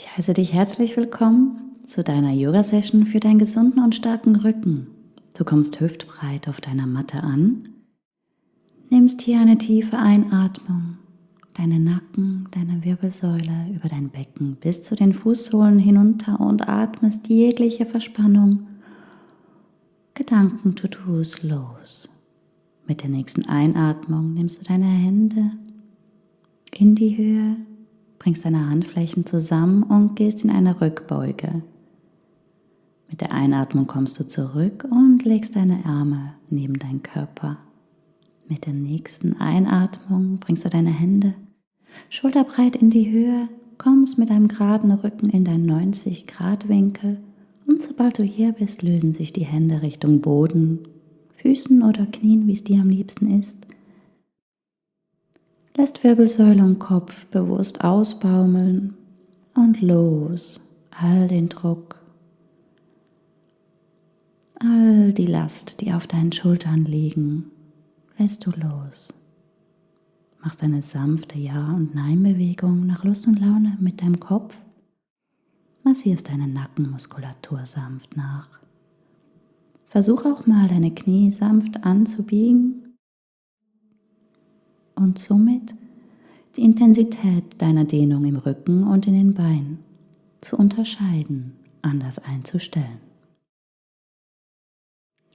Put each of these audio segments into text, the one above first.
Ich heiße dich herzlich willkommen zu deiner Yoga-Session für deinen gesunden und starken Rücken. Du kommst hüftbreit auf deiner Matte an, nimmst hier eine tiefe Einatmung, deine Nacken, deine Wirbelsäule über dein Becken bis zu den Fußsohlen hinunter und atmest jegliche Verspannung, Gedanken, To-Dos los. Mit der nächsten Einatmung nimmst du deine Hände in die Höhe, bringst deine Handflächen zusammen und gehst in eine Rückbeuge. Mit der Einatmung kommst du zurück und legst deine Arme neben deinen Körper. Mit der nächsten Einatmung bringst du deine Hände schulterbreit in die Höhe, kommst mit einem geraden Rücken in deinen 90-Grad-Winkel und sobald du hier bist, lösen sich die Hände Richtung Boden, Füßen oder Knien, wie es dir am liebsten ist. Lässt Wirbelsäule und Kopf bewusst ausbaumeln und los, all den Druck, all die Last, die auf deinen Schultern liegen, lässt du los. Machst eine sanfte Ja- und Nein-Bewegung nach Lust und Laune mit deinem Kopf, massierst deine Nackenmuskulatur sanft nach. Versuch auch mal deine Knie sanft anzubiegen und somit die Intensität deiner Dehnung im Rücken und in den Beinen zu unterscheiden, anders einzustellen.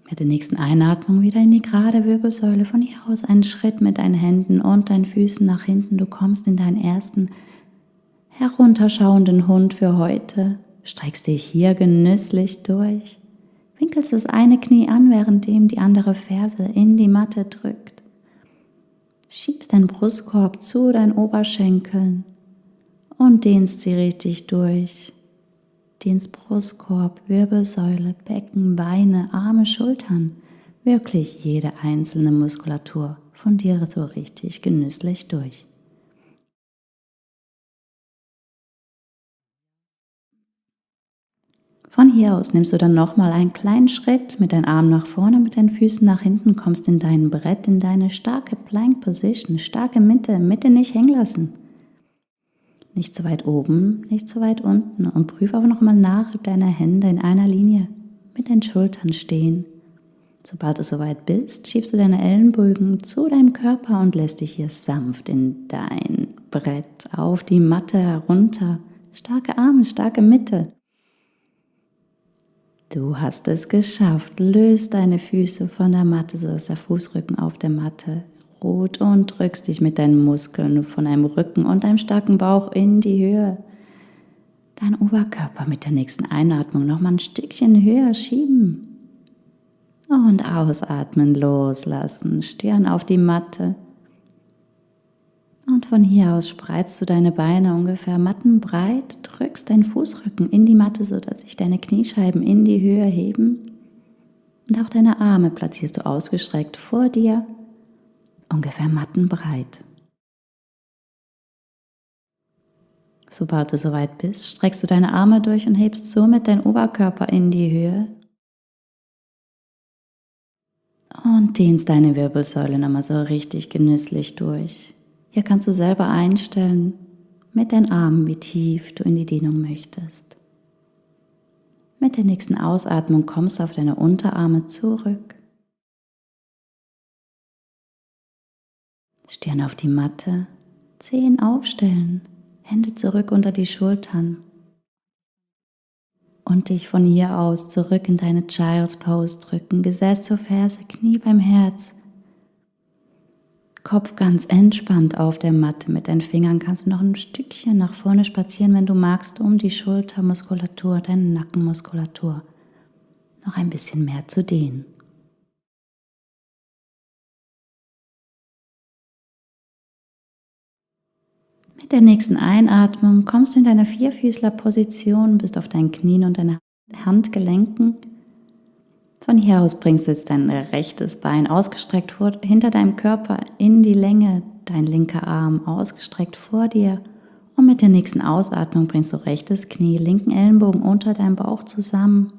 Mit der nächsten Einatmung wieder in die gerade Wirbelsäule, von hier aus einen Schritt mit deinen Händen und deinen Füßen nach hinten. Du kommst in deinen ersten herunterschauenden Hund für heute, streckst dich hier genüsslich durch, winkelst das eine Knie an, währenddem die andere Ferse in die Matte drückt. Schiebst deinen Brustkorb zu deinen Oberschenkeln und dehnst sie richtig durch. Dehnst Brustkorb, Wirbelsäule, Becken, Beine, Arme, Schultern. Wirklich jede einzelne Muskulatur von dir so richtig genüsslich durch. Von hier aus nimmst du dann nochmal einen kleinen Schritt mit deinen Armen nach vorne, mit deinen Füßen nach hinten, kommst in dein Brett, in deine starke Plank Position, starke Mitte, Mitte nicht hängen lassen. Nicht zu weit oben, nicht zu weit unten und prüfe aber nochmal nach, ob deine Hände in einer Linie mit den Schultern stehen. Sobald du soweit bist, schiebst du deine Ellenbögen zu deinem Körper und lässt dich hier sanft in dein Brett auf die Matte herunter. Starke Arme, starke Mitte. Du hast es geschafft. Löst deine Füße von der Matte, sodass der Fußrücken auf der Matte ruht und drückst dich mit deinen Muskeln von deinem Rücken und deinem starken Bauch in die Höhe. Dein Oberkörper mit der nächsten Einatmung nochmal ein Stückchen höher schieben. Und ausatmen, loslassen, Stirn auf die Matte. Und von hier aus spreizst du deine Beine ungefähr mattenbreit, drückst deinen Fußrücken in die Matte, sodass sich deine Kniescheiben in die Höhe heben. Und auch deine Arme platzierst du ausgestreckt vor dir, ungefähr mattenbreit. Sobald du soweit bist, streckst du deine Arme durch und hebst somit deinen Oberkörper in die Höhe. Und dehnst deine Wirbelsäule nochmal so richtig genüsslich durch. Hier kannst du selber einstellen mit deinen Armen, wie tief du in die Dehnung möchtest. Mit der nächsten Ausatmung kommst du auf deine Unterarme zurück. Stirn auf die Matte, Zehen aufstellen, Hände zurück unter die Schultern. Und dich von hier aus zurück in deine Child's Pose drücken, Gesäß zur Ferse, Knie beim Herz. Kopf ganz entspannt auf der Matte. Mit deinen Fingern kannst du noch ein Stückchen nach vorne spazieren, wenn du magst, um die Schultermuskulatur, deine Nackenmuskulatur noch ein bisschen mehr zu dehnen. Mit der nächsten Einatmung kommst du in deine Vierfüßlerposition, bist auf deinen Knien und deine Handgelenken. Von hier aus bringst du jetzt dein rechtes Bein ausgestreckt hinter deinem Körper in die Länge, dein linker Arm ausgestreckt vor dir und mit der nächsten Ausatmung bringst du rechtes Knie, linken Ellenbogen unter deinem Bauch zusammen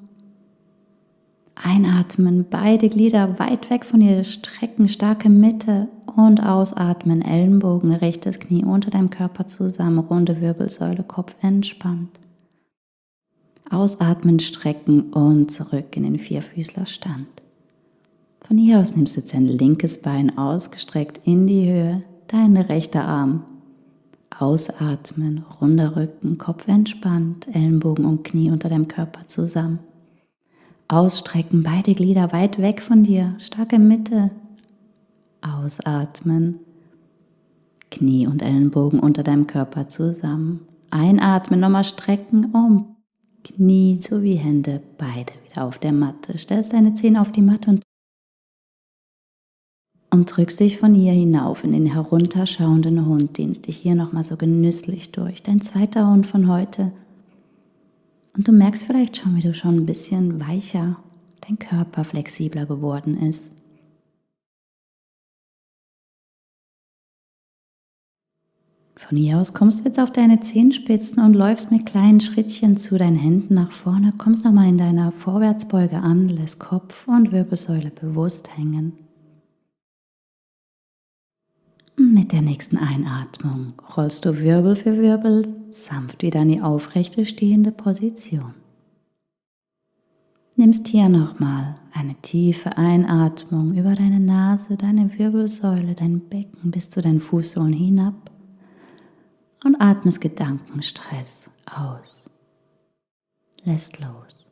Einatmen, beide Glieder weit weg von dir strecken, starke Mitte und ausatmen, Ellenbogen, rechtes Knie unter deinem Körper zusammen, runde Wirbelsäule, Kopf entspannt. Ausatmen, strecken und zurück in den Vierfüßlerstand. Von hier aus nimmst du jetzt dein linkes Bein ausgestreckt in die Höhe, dein rechter Arm. Ausatmen, runder Rücken, Kopf entspannt, Ellenbogen und Knie unter deinem Körper zusammen. Ausstrecken, beide Glieder weit weg von dir, starke Mitte. Ausatmen, Knie und Ellenbogen unter deinem Körper zusammen. Einatmen, nochmal strecken, Knie sowie Hände, beide wieder auf der Matte. Stellst deine Zähne auf die Matte und drückst dich von hier hinauf in den herunterschauenden Hund. Dehnst dich hier nochmal so genüsslich durch. Dein zweiter Hund von heute. Und du merkst vielleicht schon, wie du schon ein bisschen weicher, dein Körper flexibler geworden ist. Von hier aus kommst du jetzt auf deine Zehenspitzen und läufst mit kleinen Schrittchen zu deinen Händen nach vorne, kommst nochmal in deiner Vorwärtsbeuge an, lässt Kopf und Wirbelsäule bewusst hängen. Mit der nächsten Einatmung rollst du Wirbel für Wirbel sanft wieder in die aufrechte stehende Position. Nimmst hier nochmal eine tiefe Einatmung über deine Nase, deine Wirbelsäule, dein Becken bis zu deinen Fußsohlen hinab und atmest Gedankenstress aus. Lässt los.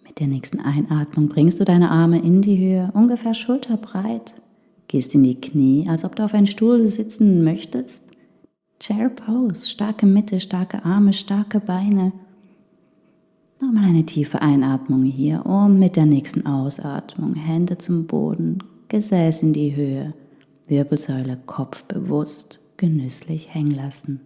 Mit der nächsten Einatmung bringst du deine Arme in die Höhe, ungefähr schulterbreit. Gehst in die Knie, als ob du auf einen Stuhl sitzen möchtest. Chair Pose, starke Mitte, starke Arme, starke Beine. Nochmal eine tiefe Einatmung hier und mit der nächsten Ausatmung Hände zum Boden, Gesäß in die Höhe, Wirbelsäule, Kopf bewusst, genüsslich hängen lassen.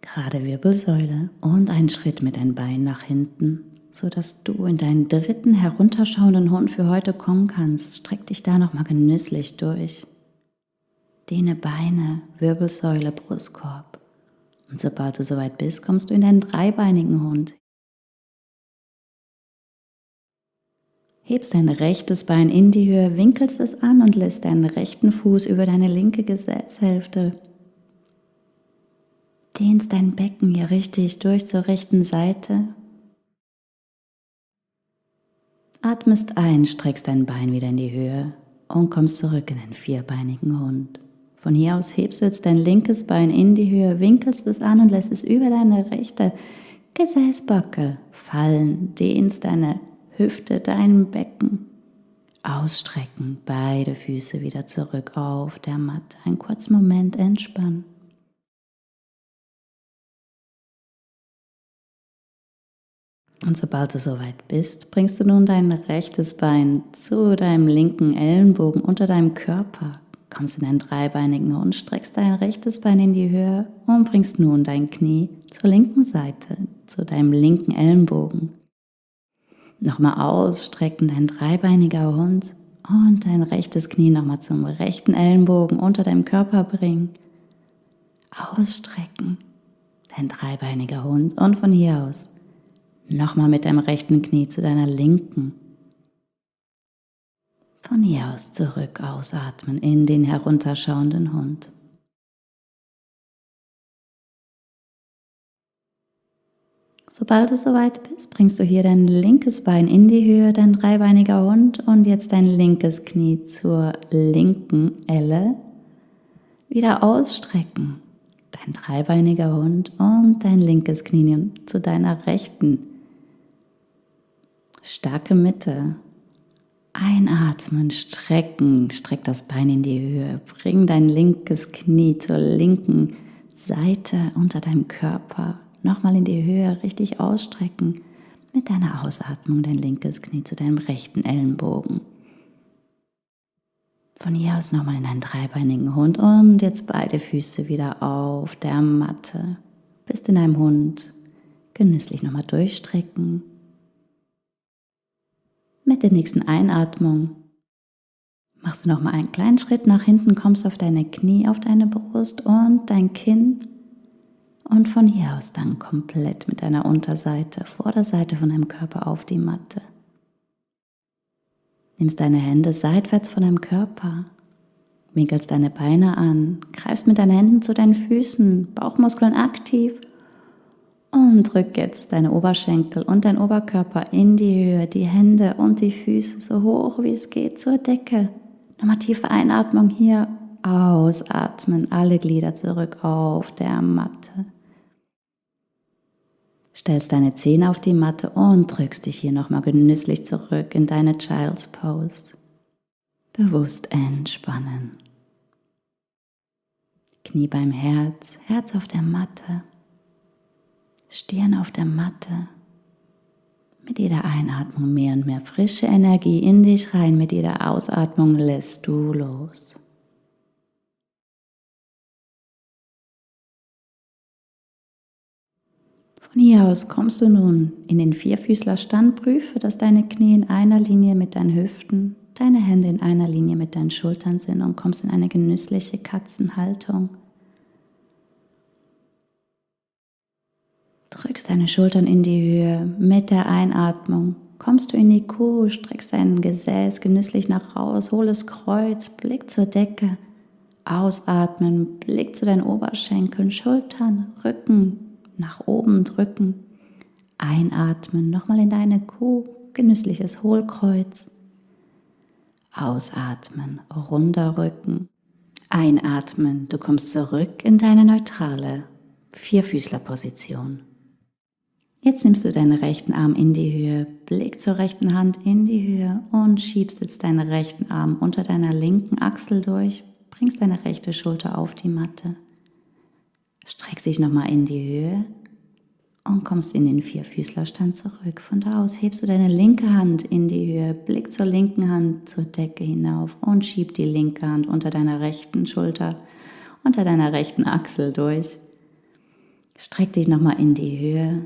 Gerade Wirbelsäule und ein Schritt mit deinem Bein nach hinten, sodass du in deinen dritten herunterschauenden Hund für heute kommen kannst. Streck dich da nochmal genüsslich durch. Dehne Beine, Wirbelsäule, Brustkorb. Und sobald du soweit bist, kommst du in deinen dreibeinigen Hund. Hebst dein rechtes Bein in die Höhe, winkelst es an und lässt deinen rechten Fuß über deine linke Gesäßhälfte. Dehnst dein Becken hier richtig durch zur rechten Seite. Atmest ein, streckst dein Bein wieder in die Höhe und kommst zurück in den vierbeinigen Hund. Von hier aus hebst du jetzt dein linkes Bein in die Höhe, winkelst es an und lässt es über deine rechte Gesäßbacke fallen. Dehnst deine Hüfte, dein Becken. Ausstrecken, beide Füße wieder zurück auf der Matte. Einen kurzen Moment entspannen. Und sobald du soweit bist, bringst du nun dein rechtes Bein zu deinem linken Ellenbogen unter deinem Körper. Kommst in einen dreibeinigen Hund, streckst dein rechtes Bein in die Höhe und bringst nun dein Knie zur linken Seite, zu deinem linken Ellenbogen. Nochmal ausstrecken, dein dreibeiniger Hund und dein rechtes Knie nochmal zum rechten Ellenbogen unter deinem Körper bringen. Ausstrecken, dein dreibeiniger Hund und von hier aus nochmal mit deinem rechten Knie zu deiner linken. Von hier aus zurück ausatmen in den herunterschauenden Hund. Sobald du soweit bist, bringst du hier dein linkes Bein in die Höhe, dein dreibeiniger Hund und jetzt dein linkes Knie zur linken Elle. Wieder ausstrecken, dein dreibeiniger Hund und dein linkes Knie zu deiner rechten. Starke Mitte. Einatmen, strecken, streck das Bein in die Höhe, bring dein linkes Knie zur linken Seite unter deinem Körper, nochmal in die Höhe, richtig ausstrecken, mit deiner Ausatmung dein linkes Knie zu deinem rechten Ellenbogen. Von hier aus nochmal in einen dreibeinigen Hund und jetzt beide Füße wieder auf der Matte, bist in einem Hund, genüsslich nochmal durchstrecken. Mit der nächsten Einatmung machst du nochmal einen kleinen Schritt nach hinten, kommst auf deine Knie, auf deine Brust und dein Kinn Und von hier aus dann komplett mit deiner Unterseite, Vorderseite von deinem Körper auf die Matte. Nimmst deine Hände seitwärts von deinem Körper, winkelst deine Beine an, greifst mit deinen Händen zu deinen Füßen, Bauchmuskeln aktiv und drück jetzt deine Oberschenkel und dein Oberkörper in die Höhe, die Hände und die Füße so hoch wie es geht zur Decke. Nochmal tiefe Einatmung hier, ausatmen, alle Glieder zurück auf der Matte. Stellst deine Zehen auf die Matte und drückst dich hier nochmal genüsslich zurück in deine Child's Pose. Bewusst entspannen. Knie beim Herz, Herz auf der Matte, Stirn auf der Matte. Mit jeder Einatmung mehr und mehr frische Energie in dich rein, mit jeder Ausatmung lässt du los. Von hier aus kommst du nun in den Vierfüßlerstand, prüfe, dass deine Knie in einer Linie mit deinen Hüften, deine Hände in einer Linie mit deinen Schultern sind und kommst in eine genüssliche Katzenhaltung. Drückst deine Schultern in die Höhe, mit der Einatmung kommst du in die Kuh, streckst dein Gesäß genüsslich nach raus, hohles Kreuz, Blick zur Decke, ausatmen, Blick zu deinen Oberschenkeln, Schultern, Rücken, nach oben drücken, einatmen, nochmal in deine Kuh, genüssliches Hohlkreuz, ausatmen, runder Rücken, einatmen, du kommst zurück in deine neutrale Vierfüßlerposition. Jetzt nimmst du deinen rechten Arm in die Höhe, Blick zur rechten Hand in die Höhe und schiebst jetzt deinen rechten Arm unter deiner linken Achsel durch, bringst deine rechte Schulter auf die Matte. Streck dich nochmal in die Höhe und kommst in den Vierfüßlerstand zurück. Von da aus hebst du deine linke Hand in die Höhe, Blick zur linken Hand zur Decke hinauf und schieb die linke Hand unter deiner rechten Schulter, unter deiner rechten Achsel durch. Streck dich nochmal in die Höhe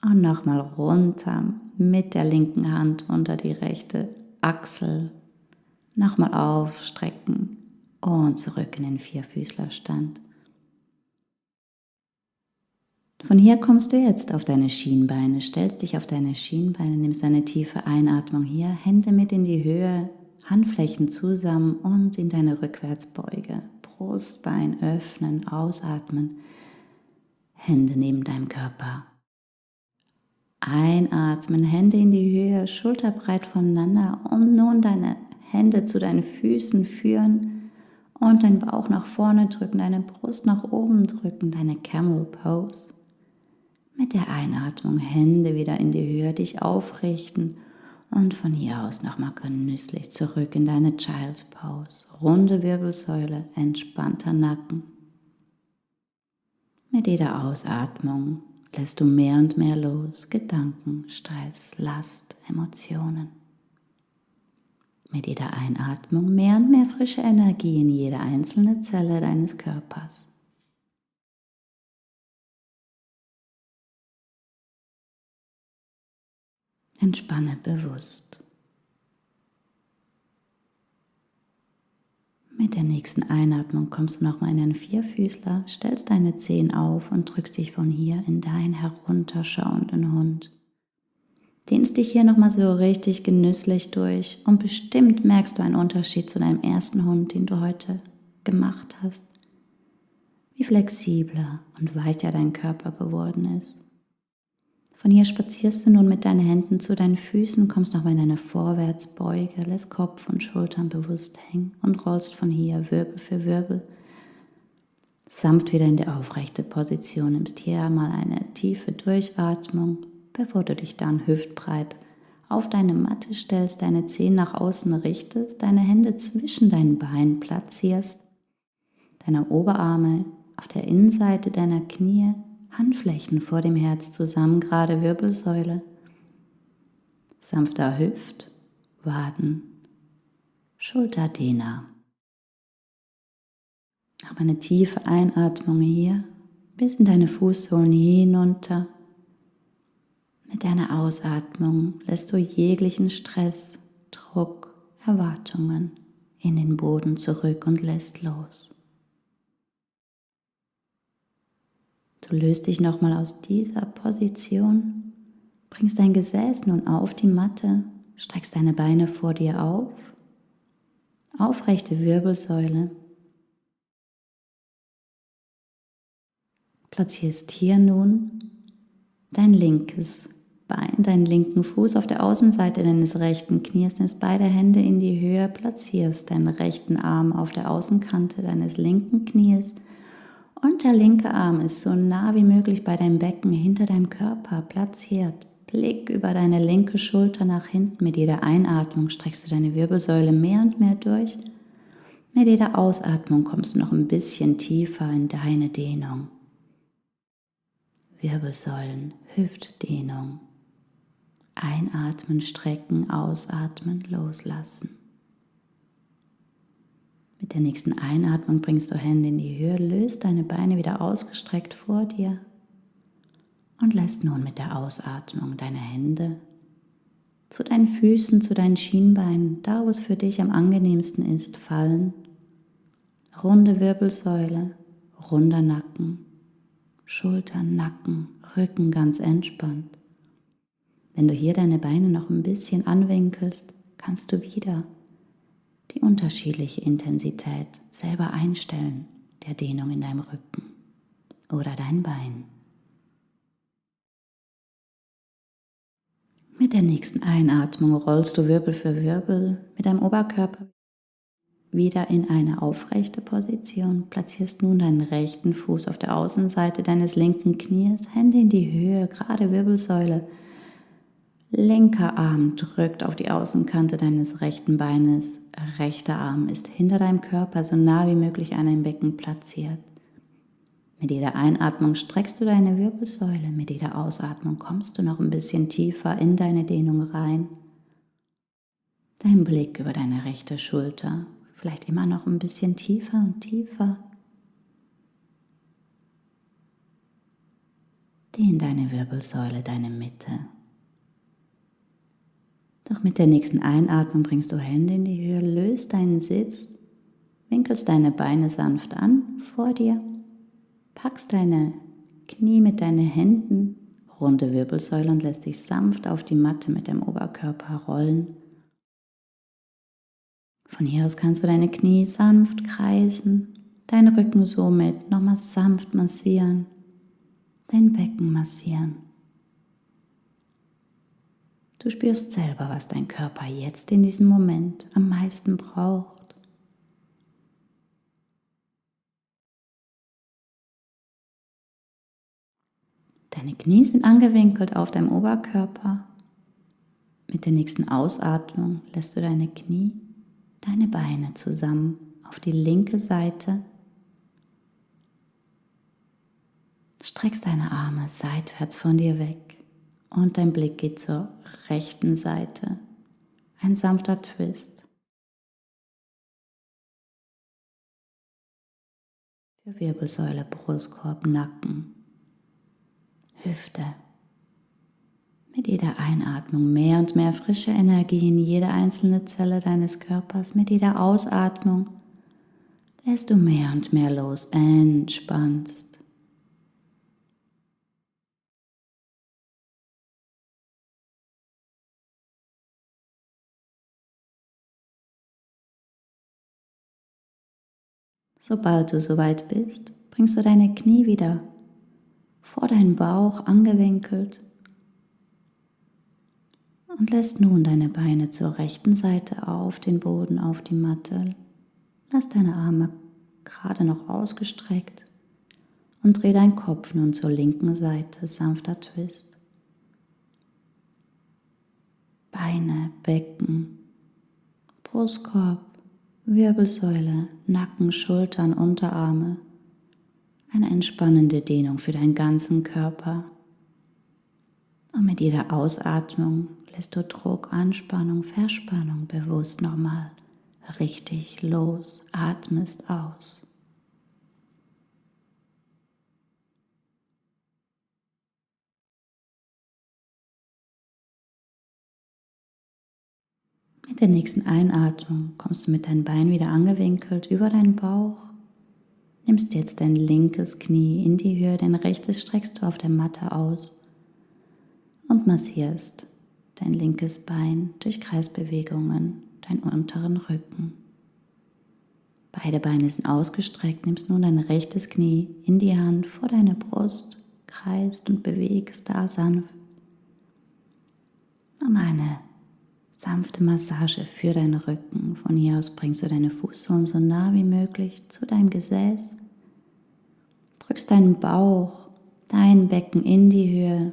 und nochmal runter mit der linken Hand unter die rechte Achsel. Nochmal aufstrecken und zurück in den Vierfüßlerstand. Von hier kommst du jetzt auf deine Schienbeine, stellst dich auf deine Schienbeine, nimmst eine tiefe Einatmung hier, Hände mit in die Höhe, Handflächen zusammen und in deine Rückwärtsbeuge. Brustbein öffnen, ausatmen, Hände neben deinem Körper. Einatmen, Hände in die Höhe, schulterbreit voneinander und nun deine Hände zu deinen Füßen führen und deinen Bauch nach vorne drücken, deine Brust nach oben drücken, deine Camel Pose. Mit der Einatmung Hände wieder in die Höhe, dich aufrichten und von hier aus nochmal genüsslich zurück in deine Child's Pose. Runde Wirbelsäule, entspannter Nacken. Mit jeder Ausatmung lässt du mehr und mehr los, Gedanken, Stress, Last, Emotionen. Mit jeder Einatmung mehr und mehr frische Energie in jede einzelne Zelle deines Körpers. Entspanne bewusst. Mit der nächsten Einatmung kommst du nochmal in einen Vierfüßler, stellst deine Zehen auf und drückst dich von hier in deinen herunterschauenden Hund. Dehnst dich hier nochmal so richtig genüsslich durch und bestimmt merkst du einen Unterschied zu deinem ersten Hund, den du heute gemacht hast. Wie flexibler und weicher dein Körper geworden ist. Von hier spazierst du nun mit deinen Händen zu deinen Füßen, kommst nochmal in eine Vorwärtsbeuge, lässt Kopf und Schultern bewusst hängen und rollst von hier Wirbel für Wirbel sanft wieder in die aufrechte Position. Nimmst hier mal eine tiefe Durchatmung, bevor du dich dann hüftbreit auf deine Matte stellst, deine Zehen nach außen richtest, deine Hände zwischen deinen Beinen platzierst, deine Oberarme auf der Innenseite deiner Knie, Handflächen vor dem Herz zusammen, gerade Wirbelsäule, sanfter Waden, Schulterdehner. Mach eine tiefe Einatmung hier, bis in deine Fußsohlen hinunter. Mit deiner Ausatmung lässt du jeglichen Stress, Druck, Erwartungen in den Boden zurück und lässt los. Du löst dich nochmal aus dieser Position, bringst dein Gesäß nun auf die Matte, streckst deine Beine vor dir auf, aufrechte Wirbelsäule. Platzierst hier nun dein linkes Bein, deinen linken Fuß auf der Außenseite deines rechten Knies, nimmst beide Hände in die Höhe, platzierst deinen rechten Arm auf der Außenkante deines linken Knies und der linke Arm ist so nah wie möglich bei deinem Becken hinter deinem Körper platziert. Blick über deine linke Schulter nach hinten. Mit jeder Einatmung streckst du deine Wirbelsäule mehr und mehr durch. Mit jeder Ausatmung kommst du noch ein bisschen tiefer in deine Dehnung. Wirbelsäulen, Hüftdehnung. Einatmen, strecken, ausatmen, loslassen. Mit der nächsten Einatmung bringst du Hände in die Höhe, löst deine Beine wieder ausgestreckt vor dir und lässt nun mit der Ausatmung deine Hände zu deinen Füßen, zu deinen Schienbeinen, da wo es für dich am angenehmsten ist, fallen. Runde Wirbelsäule, runder Nacken, Schultern, Nacken, Rücken ganz entspannt. Wenn du hier deine Beine noch ein bisschen anwinkelst, kannst du wieder die unterschiedliche Intensität selber einstellen, der Dehnung in deinem Rücken oder dein Bein. Mit der nächsten Einatmung rollst du Wirbel für Wirbel mit deinem Oberkörper wieder in eine aufrechte Position, platzierst nun deinen rechten Fuß auf der Außenseite deines linken Knies, Hände in die Höhe, gerade Wirbelsäule. Linker Arm drückt auf die Außenkante deines rechten Beines, rechter Arm ist hinter deinem Körper so nah wie möglich an deinem Becken platziert. Mit jeder Einatmung streckst du deine Wirbelsäule, mit jeder Ausatmung kommst du noch ein bisschen tiefer in deine Dehnung rein. Dein Blick über deine rechte Schulter, vielleicht immer noch ein bisschen tiefer und tiefer. Dehn deine Wirbelsäule, deine Mitte. Doch mit der nächsten Einatmung bringst du Hände in die Höhe, löst deinen Sitz, winkelst deine Beine sanft an vor dir, packst deine Knie mit deinen Händen, runde Wirbelsäule und lässt dich sanft auf die Matte mit dem Oberkörper rollen. Von hier aus kannst du deine Knie sanft kreisen, deinen Rücken somit nochmal sanft massieren, dein Becken massieren. Du spürst selber, was dein Körper jetzt in diesem Moment am meisten braucht. Deine Knie sind angewinkelt auf deinem Oberkörper. Mit der nächsten Ausatmung lässt du deine Knie, deine Beine zusammen auf die linke Seite. Streckst deine Arme seitwärts von dir weg. Und dein Blick geht zur rechten Seite. Ein sanfter Twist. Für Wirbelsäule, Brustkorb, Nacken, Hüfte. Mit jeder Einatmung mehr und mehr frische Energie in jede einzelne Zelle deines Körpers. Mit jeder Ausatmung lässt du mehr und mehr los, entspannst. Sobald du soweit bist, bringst du deine Knie wieder vor deinen Bauch angewinkelt und lässt nun deine Beine zur rechten Seite auf den Boden, auf die Matte. Lass deine Arme gerade noch ausgestreckt und dreh deinen Kopf nun zur linken Seite, sanfter Twist. Beine, Becken, Brustkorb, Wirbelsäule, Nacken, Schultern, Unterarme. Eine entspannende Dehnung für deinen ganzen Körper. Und mit jeder Ausatmung lässt du Druck, Anspannung, Verspannung bewusst nochmal richtig los, atmest aus. Mit der nächsten Einatmung kommst du mit deinen Beinen wieder angewinkelt über deinen Bauch. Nimmst jetzt dein linkes Knie in die Höhe, dein rechtes streckst du auf der Matte aus und massierst dein linkes Bein durch Kreisbewegungen, deinen unteren Rücken. Beide Beine sind ausgestreckt, nimmst nun dein rechtes Knie in die Hand vor deine Brust, kreist und bewegst da sanft. Nimm eine sanfte Massage für deinen Rücken. Von hier aus bringst du deine Fußsohlen so nah wie möglich zu deinem Gesäß. Drückst deinen Bauch, dein Becken in die Höhe.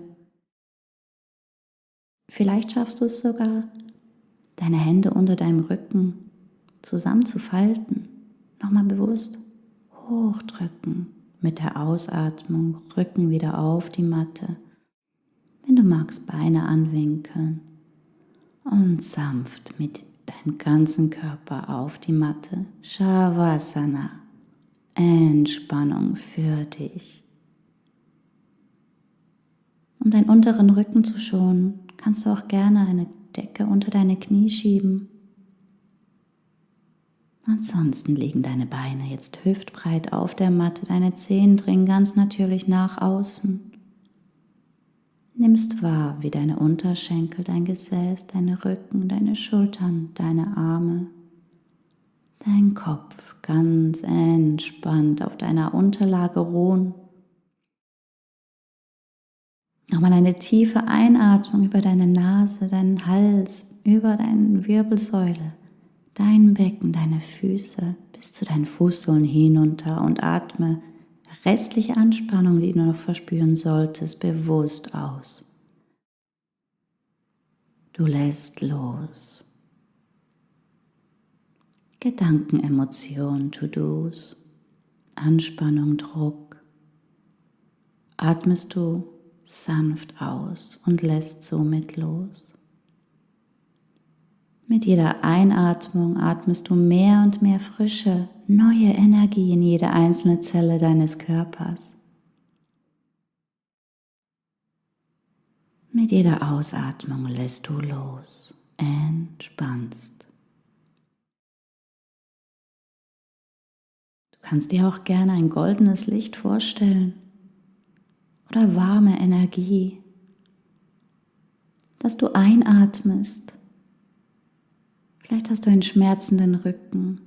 Vielleicht schaffst du es sogar, deine Hände unter deinem Rücken zusammenzufalten. Nochmal bewusst hochdrücken. Mit der Ausatmung Rücken wieder auf die Matte. Wenn du magst, Beine anwinkeln und sanft mit deinem ganzen Körper auf die Matte. Shavasana, Entspannung für dich. Um deinen unteren Rücken zu schonen, kannst du auch gerne eine Decke unter deine Knie schieben. Ansonsten liegen deine Beine jetzt hüftbreit auf der Matte, deine Zehen dringen ganz natürlich nach außen. Nimmst wahr, wie deine Unterschenkel, dein Gesäß, deine Rücken, deine Schultern, deine Arme, dein Kopf ganz entspannt auf deiner Unterlage ruhen. Nochmal eine tiefe Einatmung über deine Nase, deinen Hals, über deine Wirbelsäule, dein Becken, deine Füße bis zu deinen Fußsohlen hinunter und atme restliche Anspannung, die du noch verspüren solltest, bewusst aus. Du lässt los. Gedanken, Emotionen, To-Dos, Anspannung, Druck. Atmest du sanft aus und lässt somit los. Mit jeder Einatmung atmest du mehr und mehr frische, neue Energie in jede einzelne Zelle deines Körpers. Mit jeder Ausatmung lässt du los, entspannst. Du kannst dir auch gerne ein goldenes Licht vorstellen oder warme Energie, dass du einatmest. Vielleicht hast du einen schmerzenden Rücken.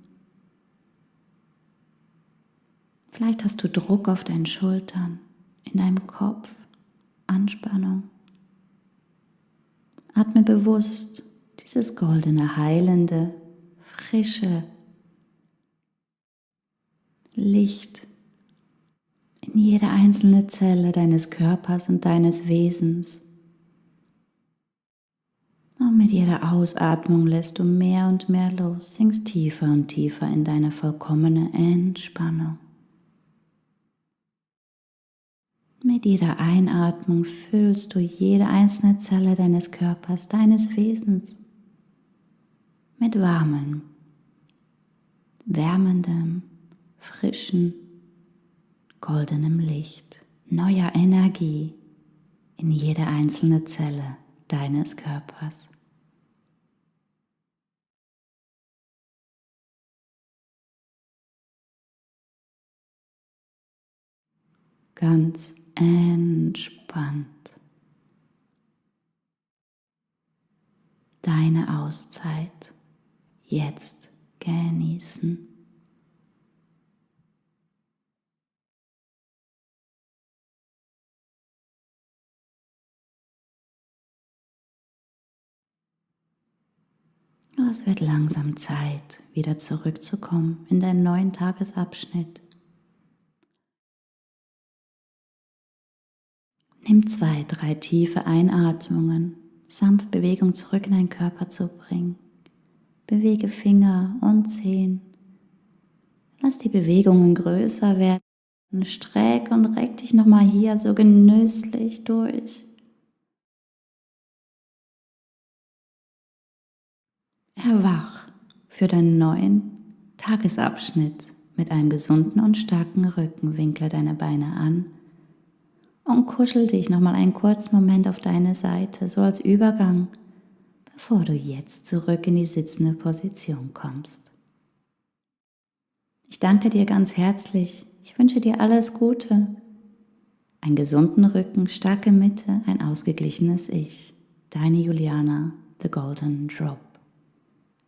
Vielleicht hast du Druck auf deinen Schultern, in deinem Kopf, Anspannung. Atme bewusst dieses goldene, heilende, frische Licht in jede einzelne Zelle deines Körpers und deines Wesens. Und mit jeder Ausatmung lässt du mehr und mehr los, sinkst tiefer und tiefer in deine vollkommene Entspannung. Mit jeder Einatmung füllst du jede einzelne Zelle deines Körpers, deines Wesens mit warmem, wärmendem, frischen, goldenem Licht, neuer Energie in jede einzelne Zelle deines Körpers. Ganz entspannt. Deine Auszeit jetzt genießen. Es wird langsam Zeit, wieder zurückzukommen in deinen neuen Tagesabschnitt. Nimm 2, 3 tiefe Einatmungen, sanft Bewegung zurück in deinen Körper zu bringen. Bewege Finger und Zehen. Lass die Bewegungen größer werden. Streck und reck dich nochmal hier so genüsslich durch. Erwach für deinen neuen Tagesabschnitt mit einem gesunden und starken Rücken. Winkle deine Beine an und kuschel dich nochmal einen kurzen Moment auf deine Seite, so als Übergang, bevor du jetzt zurück in die sitzende Position kommst. Ich danke dir ganz herzlich Ich wünsche dir alles Gute. Einen gesunden Rücken, starke Mitte, ein ausgeglichenes Ich. Deine Juliana, The Golden Drop.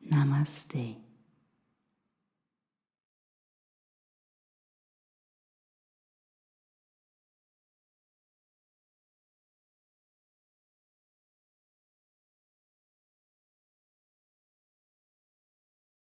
Namaste.